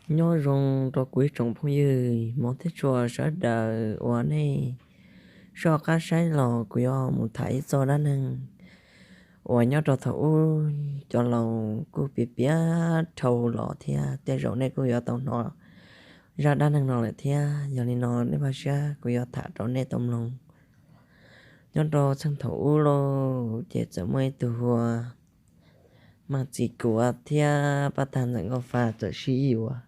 Nyob zoo rau kuv ib tsoom phooj ywg hmov thiab tshua sawv daws uas nej soj qab saib los kuv yuav mus tham ib txoj dab neeg uas nyob rau thaum ub cov laus kuj piav piav dhau los thiab tej zaum nej kuj yuav tau hnov zaj dab neeg no lawm thiab. Yog li no nej vaj siab kuv yuav tham rau nej tau mloog. Nyob rau txheej thaum ub lauj, ces txawm muaj ib tug hu ua Maj Txiv Kuav thiab Paj Tag Ntxawm Nkauj Fa txawm sib yuav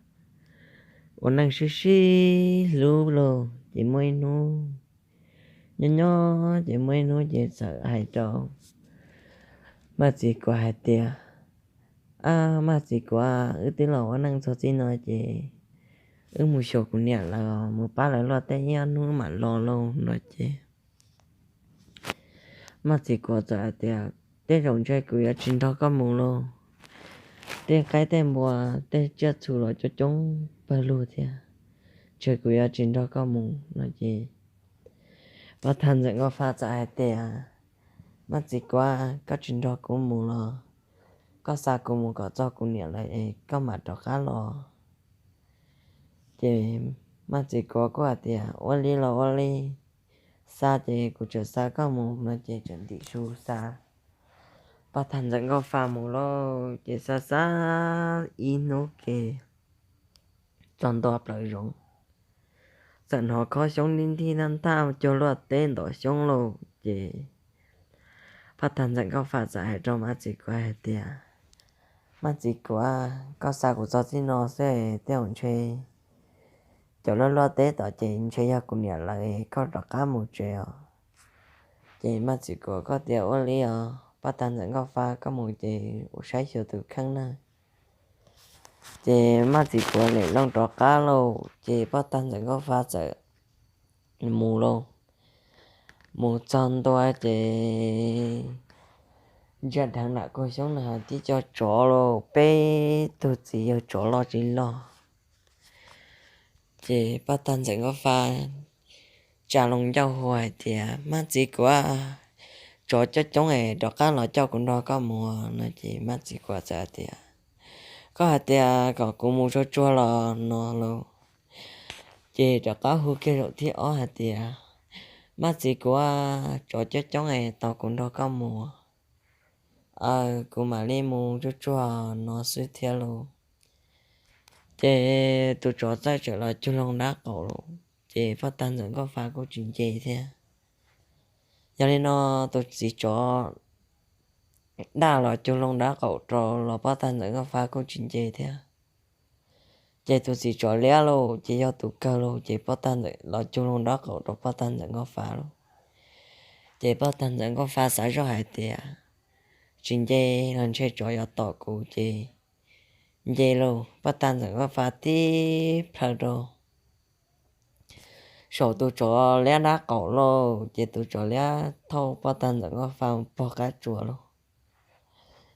ua neej sib sib hlub lauj. Ces muaj ib hnub nyob nyob ces muaj ib hnub ces txawm hais rau Maj Txiv Kuav hais tias, Ab Maj Txiv Kuav, wb twb los ua neej txog txij no ces wb mus xyuas kuv niam lawv, mus pab lawv luaj teb ib ob hnub mam los lauj no ces Maj Txiv Kuav txawm hais tias, Tej zaum ntshe kuv yuav tsis nrog koj mus lauj. Tej qaib tej npua, tej tsiaj txhu los coob coob pawg lug thiab, ntshe kuv yuav tsis nrog koj mus no ces Paj Tag Ntxawm Nkauj Fa txawm hais tias, Maj Txiv Kuav, koj tsis nrog kuv mus los koj xa kuv mus kom txog kuv niam lawv es koj mam rov qab los. Ces Maj Txiv Kuav kuj hais tias, Ua li los ua li, xa ces kuv tseem xa koj mus no ces tseem ntim su xa Paj Tag Ntxawm Nkauj Fa mus lauj. Ces xa xa ib hnub ke txog ntua plaws zoov, txawm hnov khob xyoob nij ntig ntaj ntaj cuag luaj teb ntov xyoob lauj. Ces Paj Tag Ntxawm Nkauj Fa txawm hais rau Maj Txiv Kuav hais tias, Maj Txiv Kuav, koj xa kuv txog txij no xwb, tej zaum ntshe cov luaj luaj teb tom ces ntshe yog kuv niam lawv, koj rov qab mus tsev os. Ces Maj Txiv Kuav kuj tias, Ua li os, Paj Tag Ntxawm Nkauj Fa, koj mus ces ua saib xyuas tus kheej nawb. Ces Maj Txiv Kuav lem looj rov qab lauj, ces Paj Tag Ntxawm Nkauj Fa txawm mus lauj. Mus txog ntua ces ntsia dheev nram koj xyoob na tib co tsov lauj, peb tug txiv yawg tsov loj tsis loj. Ces Paj Tag Ntxawm Nkauj Fa tsa loo ncauj hu hais tias, Maj Txiv Kuav, tsov coob coob es rov qab los coj kuv nrog koj mus no ces Maj Txiv Kuav txawm hais tias, Koj hais tias kom kuv mus tsuag tsuag los no lauj. Ces rov qab hu kiag zaum thib ob hais tias, Maj Txiv Kuav, tsov coob coob es tos kuv nrog koj mus, kuv mam li mus tsuag tsuag no xwb thiab lauj. Ces tus tsov txawm tseem los cuag loo dab qaum lauj, ces Paj Tag Ntxawm Nkauj Fa kuj tsis nce thiab. Yog li no tus txiv tsov daj los cuag loo dab qaum rau los Paj Tag Ntxawm Nkauj Fa kuj tsis nce thiab. Ces tus txiv tsov liab lauj, ces yog tus kawg lauj, ces Paj Tag Ntxawm los cuag loo dab qaum rau Paj Tag Ntxawm Nkauj Fa lauj. Ces Paj Tag Ntxawm Nkauj Fa xav zoj hais tias, Tsis nce los ntshe tsov yuav tom kuv, ces nce lauj, Paj Tag Ntxawm Nkauj Fa tib plhaw rau saum tus tsov liab dab qaum lauj, ces tus tsov liab thauj Paj Tag Ntxawm Nkauj Fa pog qab tsuas lauj.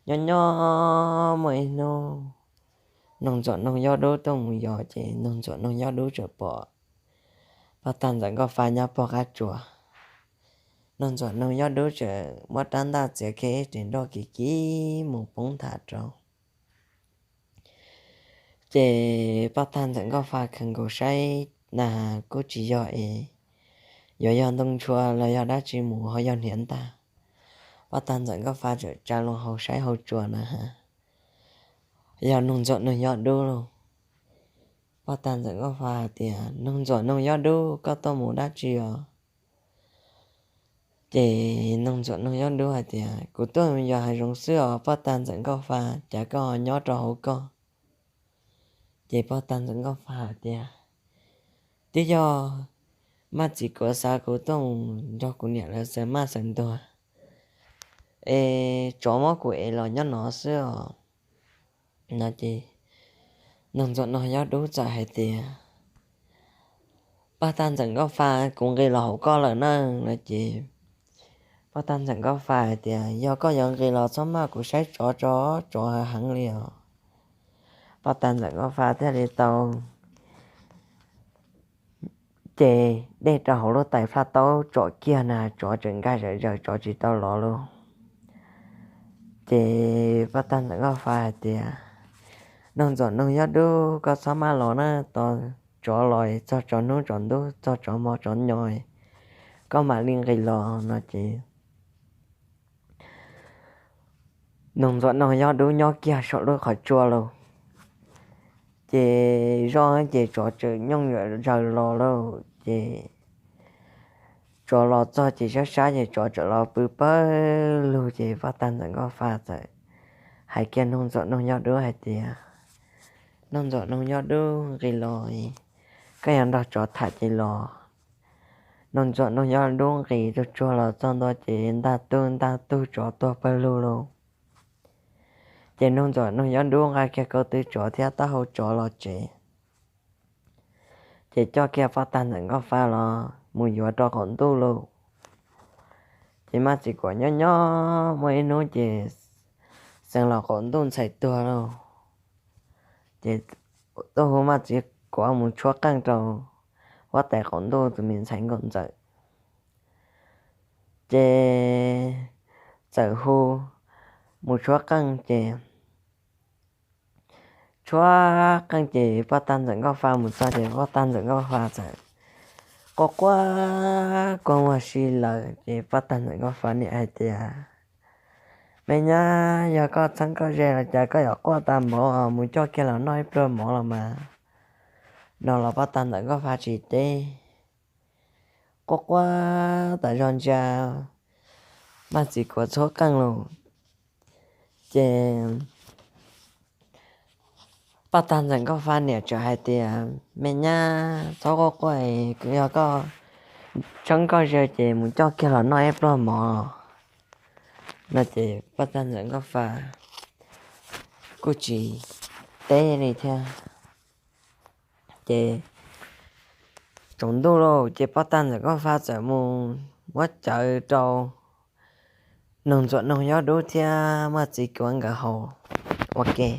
Nyob nyob muaj ib hnub, noog ntxuam noog yob dub tuaj mus yos, ces noog ntxuam noog yob dub tseem pom Paj Tag Ntxawm Nkauj Fa nyob pog qab tsuas. Noog ntxuam noog yob dub tseem muab rab ntaj txiav kiag ib ris nroj kiv kiv mus poob nthav rau. Ces Paj Tag Ntxawm Nkauj Fa khaws nkaus saib na kuj tsis yog es, yuav yog ntoo ntshua los yog dab tsi mus ho yog hniav ntag. Paj Tag Ntxawm Nkauj Fa tseem tsa loo hauv saib hauv tsuas na, yog noog ntxuam noog yob dub lauj. Paj Tag Ntxawm Nkauj Fa hais tias, Noog ntxuam noog yob dub, koj tuaj mus dab tsi os? Ces noog ntxuam noog yob dub hais tias, Kuv tuaj yos hav zoov xwb os Paj Tag Ntxawm Nkauj Fa, cas koj ho nyob rau hauv koj? Ces Paj Tag Ntxawm Nkauj Fa hais tias, Twb yog Maj Txiv Kuav xa kuv tuaj mus nrog kuv niam lawv xaws maj xaws ntuag es tsov muab kuv ev los nyob no xwb os no ces noog ntxuam noog yob dub txawm hais tias, Paj Tag Ntxawm Nkauj Fa, kuv nqis los hauv koj lawm na no ces Paj Tag Ntxawm Nkauj Fa hais tias, Yog koj yuav nqis los txhob maj, kuv saib tsov tso, tsov heev heev li os. Paj Tag Ntxawm Nkauj Fa thiaj li tau ces dej rau hauv lub tais plhaub taub tsom kiag na, tsov tseem nkag zawm zaws, tsov tsis tau los lauj. Ces Paj Tag Ntxawm Nkauj Fa hais tias, Noog Ntxuam Noog Yob Dub, koj txhob maj los na, tos tsov los, txog tsov hnub tsov ntuj, txog tsov hmo tsov nyo, koj mam li nqis los no ces Noog Ntxuam Noog Yob Dub nyob kiag saum lub qhov tsua lauj. Ces zoj ces tsov txawm nyooj zaws los lauj. Ces tsov los txog ces sab sab ces tsov txawm los pw pawg lug ces poj tag Ntxawm Nkauj Fa txawm hais kiag Noog Ntxuam Noog Yob Dub hais tias, Noog Ntxuam Noog Yob Dub, nqis los, koj yuav nrog tsov tham ces los. Noog Ntxuam Noog Yob Dub nqis tsuag tsuag los txog ntua ces ntag tug ntag tug tsov tuag pawg lug lauj. Ces Noog Ntxuam Noog Yob Dub nqa kiag ko tw tsov thiab taub hau tsov los tsev, ces coj kiag poj tag Ntxawm Nkauj Fa los mus yuav rau qaum ntuj lauj. Ces Maj Txiv Kuav nyob nyob muaj ib hnub ces xeev laus qaum ntuj ntxhais tuag lauj. Ces tuaj hu Maj Txiv Kuav mus tshuab qeej rau huab tais qaum ntuj tus me ntxhais Nkauj Ntxawm. Ces txawm hu mus tshuab qeej ces tshuab qeej ces poj tag Ntxawm Nkauj Fa mus txog ces poj tag Ntxawm Nkauj Fa txawm quaj quaj kua muag si lawm ces poj tag Ntxawm Nkauj Fa niam hais tias, Me nyab, yog koj txheeb koj ze los cas koj yuav quaj tag npaum os, mus coj kiag los noj ib pluag mov los mas. No los poj tag Ntxawm Nkauj Fa tsis teb, quaj quaj tas zog ntsia Maj Txiv Kuav tshuab qeej lauj. Ces poj tag Ntxawm Nkauj Fa niam txawm hais tias, Me nyab, txhob quaj quaj, yog koj txheeb koj ze ces mus coj kiag los noj ib pluag mov. No ces poj tag Ntxawm Nkauj Fa kuj tsis teb li thiab. Ces tsaus ntuj lauj ces poj tag Ntxawm Nkauj Fa txawm mus muab cawv rau Noog Ntxuam Noog Yob Dub thiab Maj Txiv Kuav nkawd haus ua ke.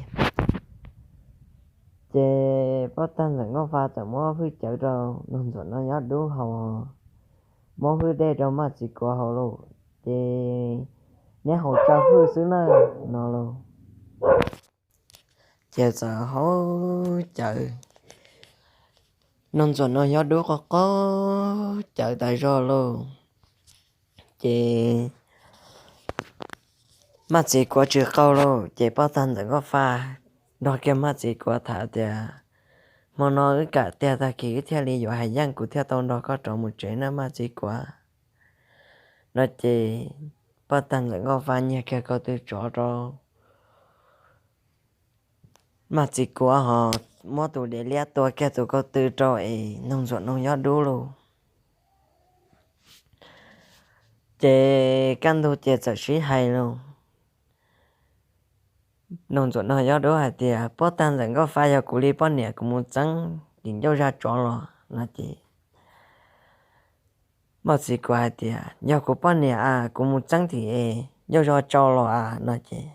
Ces poj tag Ntxawm Nkauj Fa txawm muab hwj cawv rau Noog Ntxuam Noog Yob Dub haus, muab hwj dej rau Maj Txiv Kuav haus lauj. Ces neb haus tsawg hwj xwb na, no lauj. Ces txawm haus cawv, Noog Ntxuam Noog Yob Dub quaj quaj cawv tas zog lauj. Ces Maj Txiv Kuav tsis qaug lauj, ces poj tag Ntxawm Nkauj Fa nrog kiag Maj Txiv Kuav tham tias, Hmo no wb kam tiag, tag kis wb thiaj li yuav hais yeej, kuv thiaj tau nrog koj rov mus tsev na Maj Txiv Kuav. No ces poj tag Ntxawm Nkauj Fa nyiag kiag ko tw tsov rau Maj Txiv Kuav ho muab tus dev liab tua kiag tus ko tw rau es Noog Ntxuam Noog Yob Dub lauj. Ces kaj ntug ces txawm sib hais lauj. Noog Ntxuam Noog Yob Dub hais tias, Poj tag Ntxawm Nkauj Fa, yog kuv li poj niam kuv mus txeeb tim ncauj zaj tsov los no ces Maj Txiv Kuav hais tias, Yog kuv poj niam a, kuv mus txeeb tim ncauj zaj tsov los a, no ces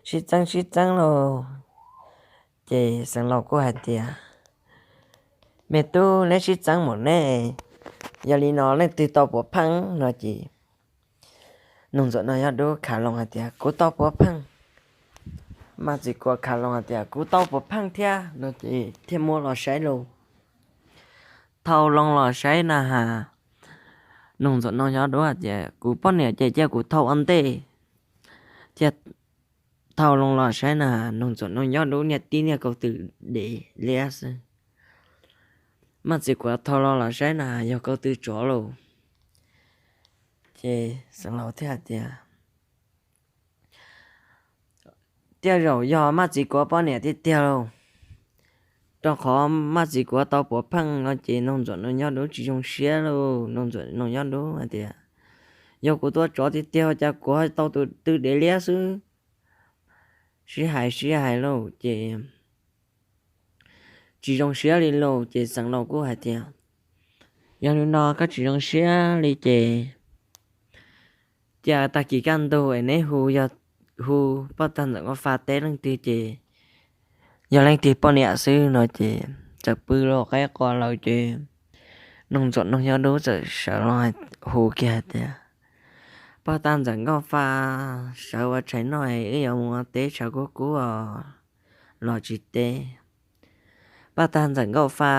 sib txeeb sib txeeb lauj. Ces xeev laus kuj hais tias, Me tub, neb sib txeeb mus neb, yog li no leej twg tau puav pheej no ces Noog Ntxuam Noog Yob Dub khav loo hais tias, Kuv tau puav pheej. Maj Txiv Kuav khav loo hais tias, Kuv tau puav pheej thiab no ces thiaj muab los saib lauj. Thau loo los saib na has, Noog Ntxuam Noog Yob Dub hais tias, Kuv poj niam ces cia kuv thau ua ntej. Thiaj thau loo los saib na has, Noog Ntxuam Noog Yob Dub niag tib niag ko tw dev liab xwb. Maj Txiv Kuav thau loo los saib na has yog ko tw tsov lauj. Ces xeev laus thiaj hais tias, Tej zaum yog Maj Txiv Kuav poj niam tiag tiag lauj, rau qhov Maj Txiv Kuav tau puav pheej no ces Noog Ntxuam Noog Yob Dub tsis zoo siab lauj. Noog Ntxuam Noog Yob Dub hais tias, Yog kuv tua tsov tiag tiag cas kuv tau tus tw dev liab xwb. Sib hais sib hais lauj ces tsis zoo siab li lauj. Ces xeev laus kuj hais tias, Yog li no koj tsis zoo siab li ces cia tag kis kaj ntug es neb hu, yog hu poj tag Ntxawm Nkauj Fa teb leej twg ces yog leej twg poj niam xwb no ces txawm pw los qaib qua lawm ces Noog Ntxuam Noog Yob Dub txawm sawv los hu kiag hais tias, Poj tag Ntxawm Nkauj Fa, sawv ua tshais noj es wb yuav mus ua teb tshav kub kub os. los tsis teb. Paj tag ntxawm nkauj fa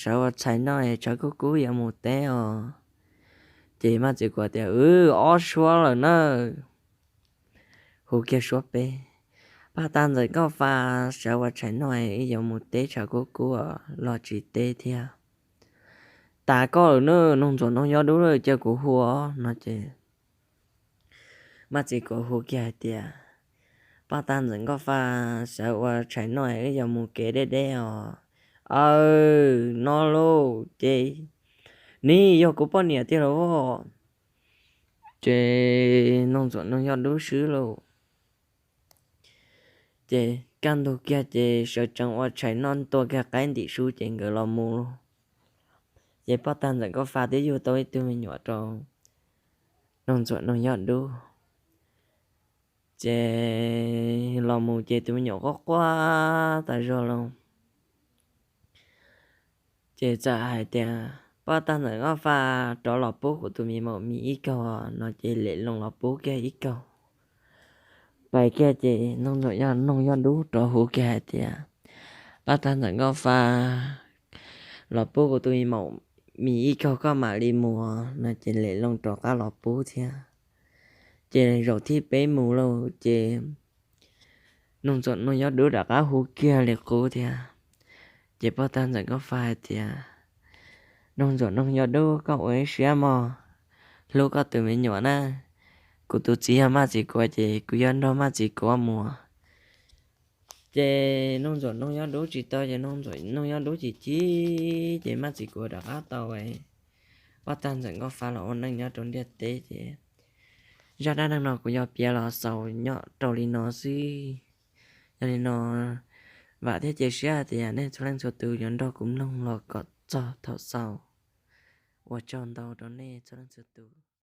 sawv ua tshais noj es tshav kub kub yuav mus teb os. Ces Maj Txwv Kuav tias, Wb ob suab lawm nawb. Hu kiag suab peb, Paj tag ntxawm nkauj fa sawv ua tshais noj es wb yuav mus teb tshav kub kub los tsis teb thiab. Tas koj lawm nawb, noog ntxuam noog yob dub lawm, cia kuv hu os no ces Maj Txwv Kuav hu kiag hais tias, Paj tag ntxawm nkauj fa sawv ua tshais noj es wb yuav mus kev deb deb os. Aw, no lauj ces, Nim yog kuv poj niam tiag los as. Ces noog ntxuam noog yob dub swb lauj. Ces kaj ntug kiag ces sawv tsees ua tshais noj ntua kiag qaib ntim sub ces nkawd los mus lauj. Ces poj tag ntxawm nkauj fa twb yug tau ib tug me nyuam rau noog ntxuam noog yob dub. Ces los mus ces tus me nyuam quaj quaj tas zog lauj. Ces txawm hais tias, Poj tag ntxawm nkauj fa, rov los pub kuv tus me maum mis ib kaug no ces lem loo los pub kiag ib kaug. Pais kiag ces noog ntxuam noog yob dub rov hu kiag hais tias, Poj tag ntxawm nkauj fa, los pub kuv tus me maum mis ib kaug koj mam li mus no ces lem loo rov qab los pub thiab. Ces zaum thib peb mus lauj ces noog ntxuam noog yob dub rov qab hu kiag li qub thiab. Ces poj tag ntxawm nkauj fa hais tias, Noog ntxuam noog yob dub, koj ua ib siab mog, hlub koj tus me nyuam na. Kuv tus txiv yog Maj Txwv Kuav ces kuv yuav nrog Maj Txwv Kuav mus. Ces noog ntxuam noog yob dub tsis tau ces noog ntxuam noog yob dub chim chim ces Maj Txwv Kuav rov qab tau poj tag ntxawm nkauj fa los ua neej nyob rau ntiaj teb ces zaj dab neeg no kuv yuav piav los xaus nyob rau li no xwb. Yog li no, vam thiab cia siab hais tias nej txhua leej txhua tus yuav nrog kuv mloog los kom txog thaum xaus. Ua tsaug ntau rau nej txhua leej txhua tus.